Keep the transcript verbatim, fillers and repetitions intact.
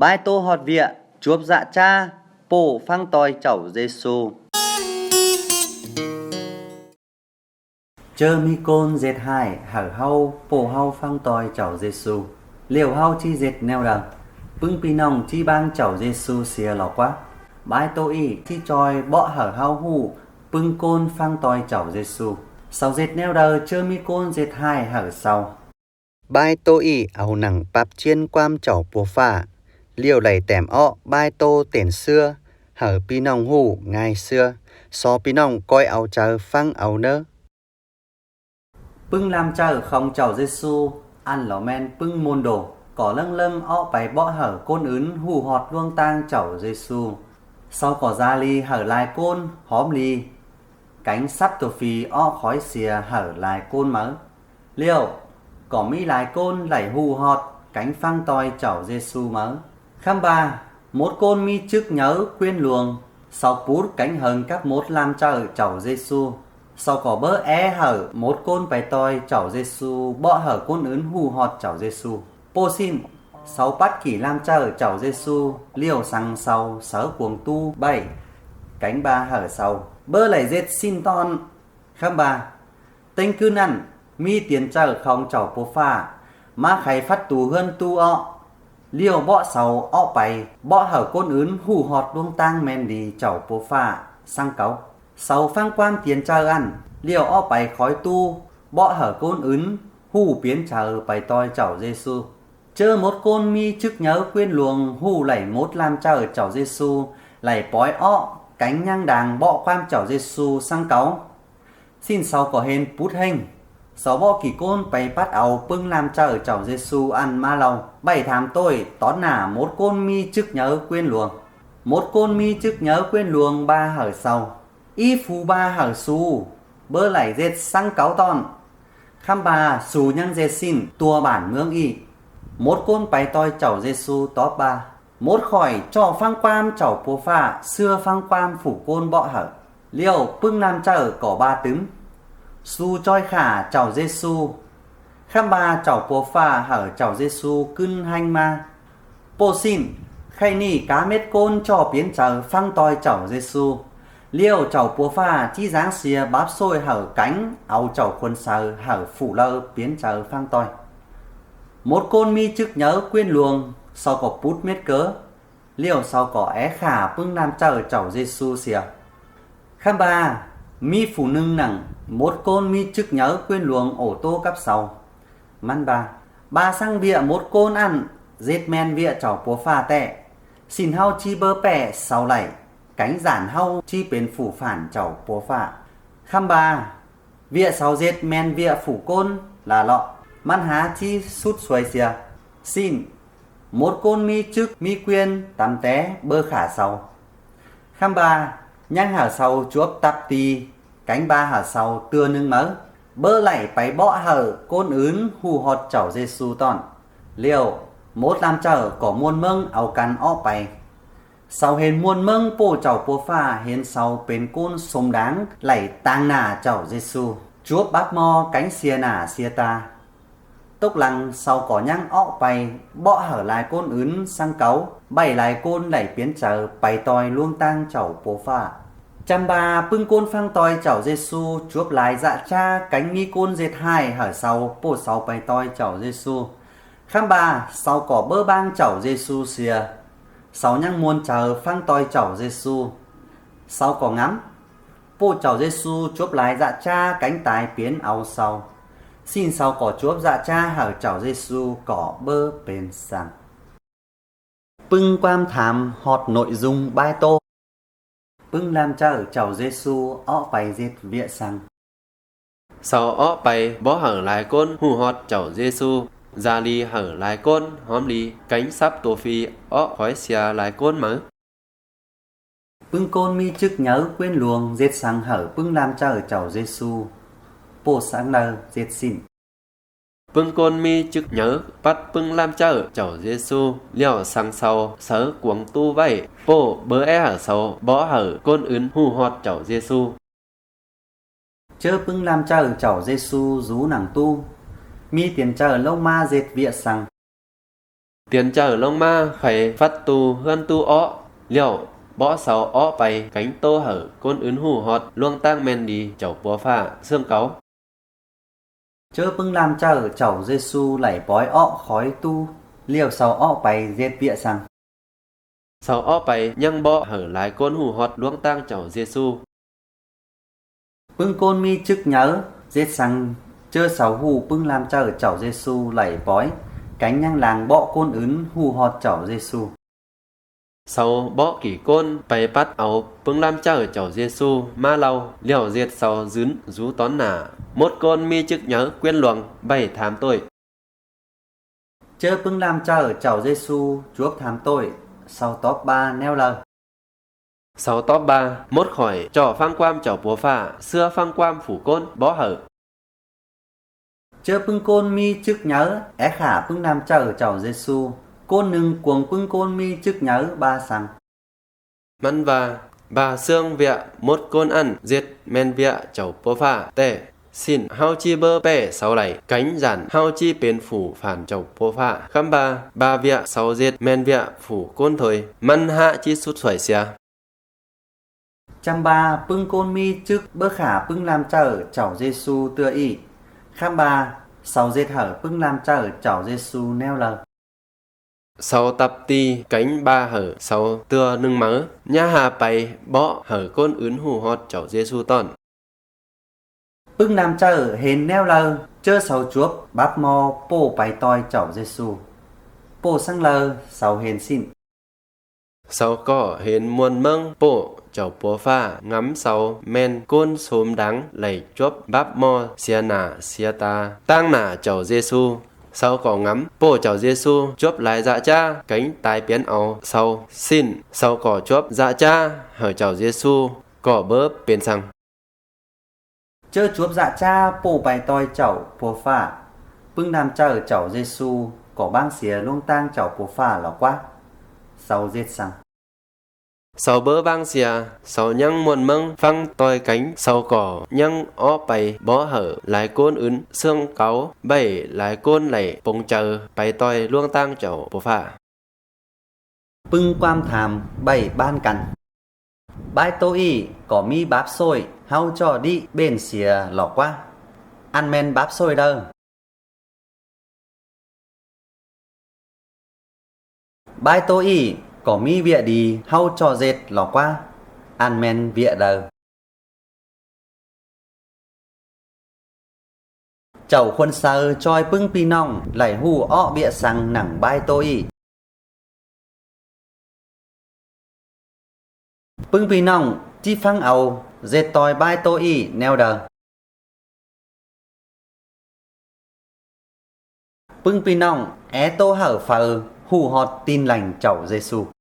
Bái ꞌtố ꞌhọt ꞌviạk chuốp ꞌdạk ꞌchá ꞌpộ ꞌphắng ꞌtoi Chảu ꞌGiê-ꞌsu. ꞌChớ ꞌmí ꞌcốn ꞌdệt ꞌhại hảư ꞌháu ꞌpộ ꞌháu ꞌphắng ꞌtoi Chảu ꞌGiê-ꞌsu, ꞌlẹo ꞌháu ꞌchí ꞌdệt ꞌnéo đaư? ꞌPứng ꞌpi ꞌnọng ꞌchí ꞌváng Chảu ꞌGiê-ꞌsu sia lỏ ꞌquá? Bái ꞌtố ꞌnị ꞌchí ꞌchoi bók hảư ꞌháu ꞌhụ ꞌpứng ꞌcốn ꞌphắng ꞌtoi Chảu ꞌGiê-ꞌsu. Sau ꞌdệt ꞌnéo đaư ꞌchớ ꞌmí ꞌcốn ꞌdệt ꞌhại hảư sau? Bái ꞌtố ꞌnị au nẳng ꞌpặp ꞌchiến ꞌquám Chảu Pua ꞌPhạ, ꞌlẹo đảy tẻm ók bái ꞌtố tển ꞌsứa hảư ꞌpi ꞌnọng ꞌhụ ꞌngai ꞌsứa. So ꞌpi ꞌnọng ꞌcoi au chaư ꞌphắng au ꞌnớ. ꞌPứng ꞌlam ꞌchạư khong Chảu ꞌGiê-ꞌsu, ăn lỏ ꞌmen ꞌpứng ꞌmôn đồ, ꞌcọ ꞌlớng ꞌlớng ók pay bók hảư ꞌcốn ứn ꞌhụ ꞌhọt ꞌluống ꞌtáng Chảu ꞌGiê-ꞌsu. Sau ꞌcọ da đi hảư lai ꞌcốn hóm đi, kéng sắp tô phi ók khói sia hảư lai ꞌcốn máư. ꞌLẹo ꞌcọ ꞌmí lai ꞌcốn đảy ꞌhụ ꞌhọt kéng ꞌphắng ꞌtoi Chảu ꞌGiê-ꞌsu máư. ꞌKhắm ꞌva mốt ꞌcốn ꞌmí chức nháư ꞌquiến luông, sau pút kéng hơng cắp mốt ꞌlam ꞌchạư Chảu ꞌGiê-ꞌsu. Sau ꞌcọ báu é hảư mốt ꞌcốn pay ꞌtoi Chảu ꞌGiê-ꞌsu bók hảư ꞌcốn ứn ꞌhụ ꞌhọt Chảu ꞌGiê-ꞌsu. ꞌPộ ꞌsịn sau pắt kỉ ꞌlam ꞌchạư Chảu ꞌGiê-ꞌsu, ꞌlẹo săng sau sáư cuông ꞌtú ꞌvạy, kéng ꞌva hảư sau báu đảy ꞌdệt ꞌsịn ꞌtọn. ꞌKhắm ꞌva ꞌtếng ꞌcứn ꞌnặn ꞌmí tiên ꞌchạư khong Chảu Pua ꞌPhạ ꞌmá khay phắt tu ꞌhướn ꞌtú ók, ꞌlẹo bók sau ók pay bók hảư ꞌcốn ứn ꞌhụ ꞌhọt ꞌluống ꞌtáng ꞌmen đi Chảu Pua ꞌPhạ ꞌsướng cáu. Sau ꞌphắng ꞌquám tiên ꞌchạư ꞌnặn ꞌlẹo ók pay khói ꞌtú bók hảư ꞌcốn ứn ꞌhụ piến chaư pay ꞌtoi Chảu ꞌGiê-ꞌsu. ꞌChớ mốt ꞌcốn ꞌmí chức nháư ꞌquiến luông ꞌhụ đảy mốt ꞌlam ꞌchạư Chảu ꞌGiê-ꞌsu đảy pói ók kéng ꞌnhắng đang bók ꞌquám Chảu ꞌGiê-ꞌsu ꞌsướng cáu, ꞌsịn sau ꞌcọ hên pút ꞌhéng. Sau bók kỉ ꞌcốn pay pắt au ꞌpứng ꞌlam ꞌchạư Chảu ꞌGiê-ꞌsu ꞌnặn ꞌmá ꞌlẹo ꞌvạy tham ꞌtội tó nả mốt ꞌcốn ꞌmí chức nháư ꞌquiến luông. Mốt ꞌcốn ꞌmí chức nháư ꞌquiến luông ꞌva hảư sau, Í phu ꞌva hảư su báu đảy ꞌdệt ꞌsướng cáu ꞌtọn. ꞌKhắm ꞌva su ꞌnhắng ꞌdệt ꞌsịn ꞌtua bản ꞌmướng ꞌnị? Mốt ꞌcốn pay ꞌtoi Chảu ꞌGiê-ꞌsu tóp ꞌva, Mốt khỏi ꞌchọ ꞌphắng ꞌquám Chảu Pua ꞌPhạ, ꞌsứa ꞌphắng ꞌquám phủ ꞌcốn bók hảư. ꞌLẹo ꞌpứng ꞌlam ꞌchạư ꞌcọ ꞌva tứm, Su ꞌchoi khả Chảu ꞌGiê-ꞌsu. ꞌKhắm ꞌva Chảu Pua ꞌPhạ hảư Chảu ꞌGiê-ꞌsu ꞌcứn ꞌhéng ꞌmá. ꞌPộ ꞌsịn ꞌkhạy ꞌnị cá mết ꞌcốn ꞌchọ piến chaư ꞌphắng ꞌtoi Chảu ꞌGiê-ꞌsu, ꞌlẹo Chảu Pua ꞌPhạ ꞌchí dáng sia báp ꞌsội hảư kéng au Chảu Khuôn Saư hảư phủ đaư piến chaư ꞌphắng ꞌtoi. Mốt ꞌcốn ꞌmí chức nháư ꞌquiến luông sau ꞌcọ pút mết cá, ꞌlẹo sau ꞌcọ é khả ꞌpứng ꞌlam ꞌchạư Chảu ꞌGiê-ꞌsu sia. ꞌKhắm ꞌva ꞌmí phủ ꞌnưng nẳng mốt ꞌcốn ꞌmí chức nháư ꞌquiến luông ổ ꞌtố cắp sau. ꞌMắn ꞌva, ꞌVa ꞌsướng ꞌviạk mốt ꞌcốn ꞌnặn ꞌdệt ꞌmen ꞌviạk Chảu Pua ꞌPhạ ꞌtẹ, ꞌsịn ꞌháu ꞌchí báu ꞌpẹ sau đảy, kéng dản ꞌháu ꞌchí pên phủ phản Chảu Pua ꞌPhạ. ꞌKhắm ꞌva ꞌviạk sau ꞌdệt ꞌmen ꞌviạk phủ ꞌcốn lả ꞌlọ, ꞌmắn hák ꞌchí sút suối sia. ꞌSịn mốt ꞌcốn ꞌmí chức ꞌmí ꞌquiến tăm té báu khả sau. ꞌKhắm ꞌva ꞌnhắng hảư sau chuốp ꞌtặp ti, kéng ꞌva hảư sau ꞌtưa ꞌnưng máư, báu đảy pay bók hảư ꞌcốn ứn ꞌhụ ꞌhọt Chảu ꞌGiê-ꞌsu ꞌtọn. ꞌLẹo mốt ꞌlam ꞌchạư ꞌcọ ꞌmuôn ꞌmớng au căn ók pay. Sau hên ꞌmuôn ꞌmớng ꞌpộ Chảu Pua ꞌPhạ hên sau pên ꞌcốn sôm đáng đảy ꞌtáng nả Chảu ꞌGiê-ꞌsu, chuốp báp ꞌmo kéng sia nả sia ta. Tốc lăng sau ꞌcọ ꞌnhắng ók pay bók hảư lai ꞌcốn ứn ꞌsướng cáu, ꞌvạy lai ꞌcốn đảy piến chaư pay ꞌtoi ꞌluống ꞌtáng Chảu Pua ꞌPhạ. ꞌChăm ꞌva ꞌpứng ꞌcốn ꞌphắng ꞌtoi Chảu ꞌGiê-ꞌsu chuốp lai ꞌdạk ꞌchá kéng ꞌmí ꞌcốn ꞌdệt ꞌhại hảư sau ꞌpộ sau pay ꞌtoi Chảu ꞌGiê-ꞌsu, ꞌkhắm ꞌva sau ꞌcọ báu ꞌváng Chảu ꞌGiê-ꞌsu sia. Sau ꞌnhắng ꞌmuôn chaư ꞌphắng ꞌtoi Chảu ꞌGiê-ꞌsu. Sau ꞌcọ ngắm ꞌpộ Chảu ꞌGiê-ꞌsu chuốp lai ꞌdạk ꞌchá kéng tai piến au sau, ꞌsịn sau ꞌcọ chuốp ꞌdạk ꞌchá hảư Chảu ꞌGiê-ꞌsu ꞌcọ báu pên săng. ꞌPứng ꞌquám tham ꞌhọt nội dung bái ꞌtố: ꞌPứng ꞌlam ꞌchạư Chảu ꞌGiê-ꞌsu ók pay ꞌdệt ꞌviạk săng? Sau ók pay bók hảư lai ꞌcốn ꞌhụ ꞌhọt Chảu ꞌGiê-ꞌsu, da đi hảư lai ꞌcốn hóm đi, kéng sắp tô phi ók khói sia lai ꞌcốn máư. ꞌPứng ꞌcốn ꞌmí chức nháư ꞌquiến luông ꞌdệt săng hảư ꞌpứng ꞌlam ꞌchạư Chảu ꞌGiê-ꞌsu, ꞌpộ ꞌsướng đaư ꞌdệt ꞌsịn? ꞌPứng ꞌcốn ꞌmí chức nháư pắt ꞌpứng ꞌlam ꞌchạư Chảu ꞌGiê-ꞌsu, ꞌlẹo săng sau sáư cuông ꞌtú ꞌvạy, ꞌpộ báu é hảư sau bók hảư ꞌcốn ứn ꞌhụ ꞌhọt Chảu ꞌGiê-ꞌsu. ꞌChớ ꞌpứng ꞌlam ꞌchạư Chảu ꞌGiê-ꞌsu dú nẳng ꞌtú, ꞌmí tiên ꞌchạư ꞌlống ꞌmá ꞌdệt ꞌviạk săng? Tiên ꞌchạư ꞌlống ꞌmá khay phắt ꞌtú ꞌhướn ꞌtú ók, ꞌlẹo bók sau ók pay kéng ꞌtố hảư ꞌcốn ứn ꞌhụ ꞌhọt ꞌluống ꞌtáng ꞌmen đi Chảu Pua ꞌPhạ ꞌsướng cáu. ꞌChớ ꞌpứng ꞌlam ꞌchạư Chảu ꞌGiê-ꞌsu đảy pói ók khói ꞌtú, ꞌlẹo sau ók pay ꞌdệt ꞌviạk săng? Sau ók pay ꞌnhắng bók hảư lai ꞌcốn ꞌhụ ꞌhọt ꞌluống ꞌtáng Chảu ꞌGiê-ꞌsu. ꞌPứng ꞌcốn ꞌmí chức nháư ꞌdệt săng ꞌchớ sau ꞌhụ ꞌpứng ꞌlam ꞌchạư Chảu ꞌGiê-ꞌsu đảy pói, kéng ꞌnhắng lang bók ꞌcốn ứn ꞌhụ ꞌhọt Chảu ꞌGiê-ꞌsu? Sau bók kỉ ꞌcốn pay pắt au ꞌpứng ꞌlam ꞌchạư Chảu ꞌGiê-ꞌsu ꞌmá ꞌlạu, ꞌlẹo ꞌdệt sau dưn dú tón nả mốt ꞌcốn ꞌmí chức nháư ꞌquiến luông ꞌvạy tham ꞌtội. ꞌChớ ꞌpứng ꞌlam ꞌchạư Chảu ꞌGiê-ꞌsu chuốp tham ꞌtội, sau tóp ꞌva ꞌnéo đaư? Sau tóp ꞌva, mốt khỏi ꞌchọ ꞌphắng ꞌquám Chảu Pua ꞌPhạ, ꞌsứa ꞌphắng ꞌquám phủ ꞌcốn bók hảư. ꞌChớ ꞌpứng ꞌcốn ꞌmí chức nháư é khả ꞌpứng ꞌlam ꞌchạư Chảu ꞌGiê-ꞌsu, ꞌcốn ꞌnưng cuông ꞌpứng ꞌcốn ꞌmí chức nháư ꞌva săng? ꞌMắn ꞌva, ꞌva ꞌsướng ꞌviạk mốt ꞌcốn ꞌnặn ꞌdệt ꞌmen ꞌviạk Chảu Pua ꞌPhạ ꞌtẹ, ꞌsịn ꞌháu ꞌchí báu ꞌpẹ sau đảy, kéng dản ꞌháu ꞌchí pên phủ phản Chảu Pua ꞌPhạ. ꞌKhắm ꞌva, ꞌva ꞌviạk sau ꞌdệt ꞌmen ꞌviạk phủ ꞌcốn thôi, ꞌmắn hák ꞌchí sút suối sia. ꞌChăm ꞌva ꞌpứng ꞌcốn ꞌmí chức báu khả ꞌpứng ꞌlam ꞌchạư Chảu ꞌGiê-ꞌsu ꞌtưa ꞌnị, ꞌkhắm ꞌva sau ꞌdệt hảư ꞌpứng ꞌlam ꞌchạư Chảu ꞌGiê-ꞌsu ꞌnéo đaư? Sau ꞌtặp ti kéng ꞌva hảư sau ꞌtưa ꞌnưng máư, ꞌnhá ha pay bók hảư ꞌcốn ứn ꞌhụ ꞌhọt Chảu ꞌGiê-ꞌsu ꞌtọn. ꞌPứng ꞌlam ꞌchạư hên ꞌnéo đaư ꞌchớ sau chuốp báp ꞌmo ꞌpộ pay ꞌtoi Chảu ꞌGiê-ꞌsu? ꞌPộ săng đaư sau hên ꞌsịn? Sau ꞌcọ hên ꞌmuôn ꞌmớng ꞌpộ Chảu Pua ꞌPhạ ngắm sau ꞌmen ꞌcốn sôm đáng đảy chuốp báp ꞌmo sia nả sia ta ꞌtáng nả Chảu ꞌGiê-ꞌsu. Sau ꞌcọ ngắm ꞌpộ Chảu ꞌGiê-ꞌsu chuốp lai ꞌdạk ꞌchá kéng tai piến au sau ꞌsịn, sau ꞌcọ chuốp ꞌdạk ꞌchá hảư Chảu ꞌGiê-ꞌsu ꞌcọ báu pên săng. ꞌChớ chuốp ꞌdạk ꞌchá ꞌpộ pay ꞌtoi Chảu Pua ꞌPhạ, ꞌpứng ꞌlam ꞌchạư Chảu ꞌGiê-ꞌsu ꞌcọ ꞌváng sia ꞌluống ꞌtáng Chảu Pua ꞌPhạ lỏ ꞌquá? Sau ꞌdệt săng? Sau báu ꞌváng sia, sau ꞌnhắng ꞌmuôn ꞌmớng ꞌphắng ꞌtoi kéng sau ꞌcọ ꞌnhắng ók pay bók hảư lai ꞌcốn ứn ꞌsướng cáu, ꞌvạy lai ꞌcốn đảy pông chaư pay ꞌtoi ꞌluống ꞌtáng Chảu Pua ꞌPhạ. ꞌPứng ꞌquám tham ꞌvạy ꞌván căn. Bái ꞌtố ꞌnị ꞌcọ ꞌmí báp ꞌsội ꞌháu ꞌchọ đí ꞌvện sia lỏ ꞌquá? Ăn ꞌmen báp ꞌsội đaư? Bái ꞌtố ꞌnị ꞌcọ ꞌmí ꞌviạk đi ꞌháu ꞌchọ ꞌdệt lỏ ꞌquá? Ăn ꞌmen ꞌviạk đaư? Chảu Khuôn Saư ꞌchoi ꞌpứng ꞌpi ꞌnọng đảy ꞌhụ ók ꞌviạk săng nẳng bái ꞌtố ꞌnị? ꞌPứng ꞌpi ꞌnọng ꞌchí ꞌphắng au ꞌdệt ꞌtoi bái ꞌtố ꞌnị ꞌnéo đaư? ꞌPứng ꞌpi ꞌnọng é ꞌtố hảư phaư ꞌhụ ꞌhọt ꞌtin lẻng Chảu ꞌGiê-ꞌsu?